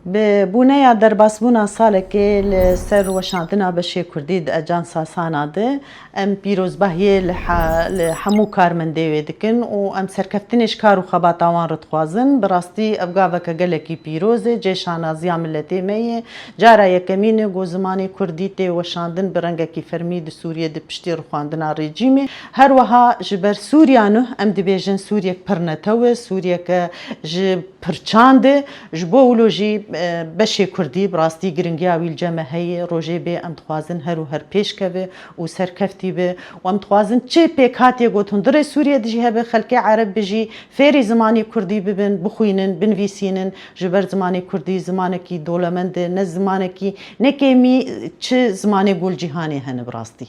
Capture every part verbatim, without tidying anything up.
Bi boneya derbasbûna salekê li ser weşandina beşê kurdî di Ajansa Sana de, em pîrozbahiyê li he-, li hemû karmendê wê dikin û em serkeftinê ji kar û xebata wan re dixwazin. Bi rastî ev gaveke gelekî pîroz e, cê şanaziya miletê me ye. Cara yekemîn e ku zimanê kurdî tê weşandin, bi rengekî fermî di Sûriyê di piştî rixwandina rejîmê. Her wiha ji ber Sûriya Nuh em dibêjin Sûriyek pir netew e, Sûriyeke ji pirçand e. Ji bo wilo jî, e, beşê kurdî bi rastî giringiya wî li cem me heye. Rojê bê em dixwazin her û her pêş keve û serkeftî be. Û em dixwazin çi pêkhatiyek ku hundirê Sûriyê de jî hebe, xelkê Ereb be jî fêrî zimanê kurdî bibin, bixwînin, binivîsînin. Ji ber zimanê kurdî zimanekî dolemend e, ne zimanekî, ne kêmî çi zimanê ku li cîhanê hene bi rastî.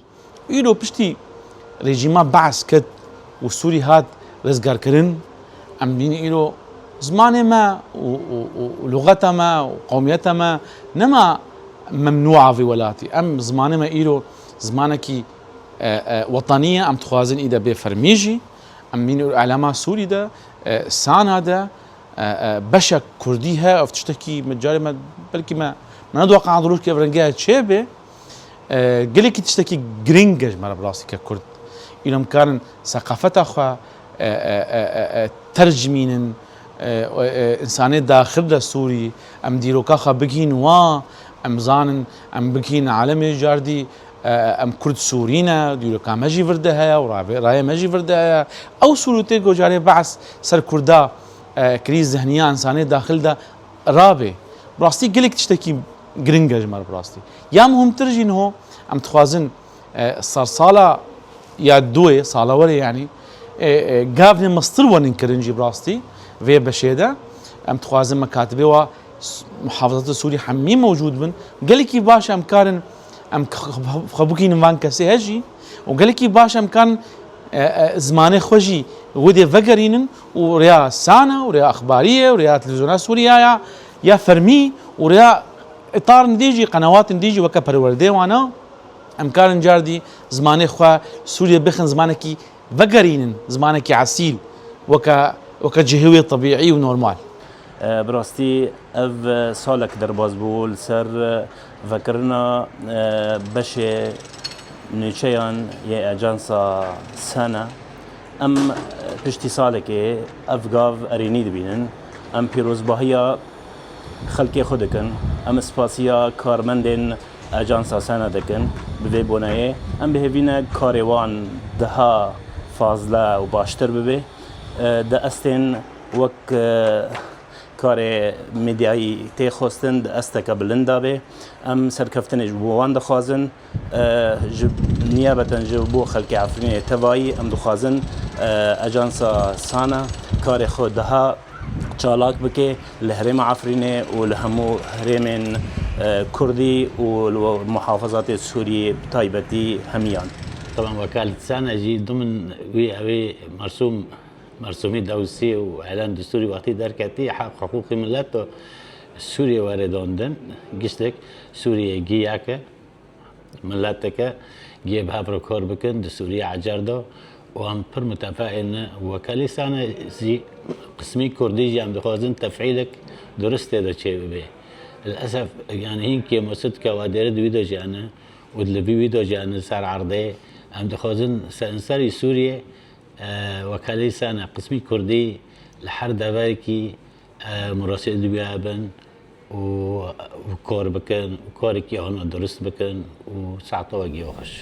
Îro piştî rejîma Be's ket û Sûrî hat rizgarkirin, em bînin îro zimanê me û, û, û, û lugeta me û qewmiyeta me nema memnûa vî welatî. Em zimanê me îro zimanekî, e, e, wetanî ye, em dixwazin îde bê fermî jî. Em bînin îro elama Sûrî de, e, Sana de, e, e, beşek kurdî heye, ev tiştekî me carê me, belkî me, me nediwaqa ev rojkê ev rengiya çêbe. E, gelekî tiştekî giring e ji me re bi rastî ke kurd. Îro em karin seqafeta xwe, e, e, e, e, e, tercimînin, e, e, e, însanê daxil de Sûrî, em dîroka xwe bigihîn wa, em zanin, em bigihîn alemê cardî, e, em kurd Sûrî ne, dîroka me jî vir de heye û rayê, rayê me jî vir de heye. Ew sûrûtê ku carê Be's ser kurda, e, kirî zihniya însanê daxil de rabe. Bi rastî gelek tiştekî giring e ji me re bi rastî. Ya muhimtir jî niho em dixwazin, e, sersala ya duyê, sala werê yanî, e, e, gavnê mestir werin kirin jî bi rastî vê beşê de. Em dixwazin mekatibê wa s-, muhafazatê Sûrî hemî mewcûd bin. Gelekî baş em karin em xwe bikînin van kesê he jî û gelekî baş em kan, e, e, zimanê xwe jî widê vegerînin û rêya Sana û rêya Exbariyê û rêya televîzyona Sûriya ya, ya fermî û rêya îtarên dî jî, qenawatên dî jî weke perwerdê wana em karin cardî zimanê xwe Sûriyê bixin zimanekî vegerînin zimanekî esîl, weke, weke cihê wê tebîî û normal. E, bi rastî ev, e, salek derbas bû li ser, e, vekirina, e, beşê nûçeyan yê Ajansa Sana. Em, e, piştî salekê ev gav erênî dibînin. Em pîrozbahiya xelkê xwe dikin. Em spasiya karmendên Ajansa Sana dikin bi vê boneyê. Em bi hêvî ne karê wan daha fazla û baştir bibe. E, di estên wek, e, karê medyayî tê xwestin di esteke bilind de be. Em serkeftinê ji bo wan dixwazin. E, ji niyabeten ji bo xelkê Efrînê tevayî em dixwazin, e, Ajansa Sana karê xwe daha çalak bike li herêma Efrînê û li hemû herêmên, e, Kurdî û li muhafazatê Sûriyê bi taybetî hemiyan. Taban wekalît Sana jî dimin wî ew ê mersûm, mersûmî dewsî û elen distûrî wextî derketî heq hiqûqî milet û Sûriyê were dandin. Giştek Sûriyê giyek e. Mileteke gê bi hev re kar bikin di Sûriye ecer de û em pir mutefeqê ne. Wekalî Sana jî qismî kurdî jî em dixwazin tefîlek durist tê de çêbibe. Li esef, yani hîn kêmositke wa dêre di wî de jî hene û li vî wî de jî hene ser erdê. Em dixwazin serenserî Sûriye, e, wekalî Sana qismî kurdî li her deverekî, e, murasî di wî hebin û kar bikin û karekî ana durist bikin û saeta we giya xweş.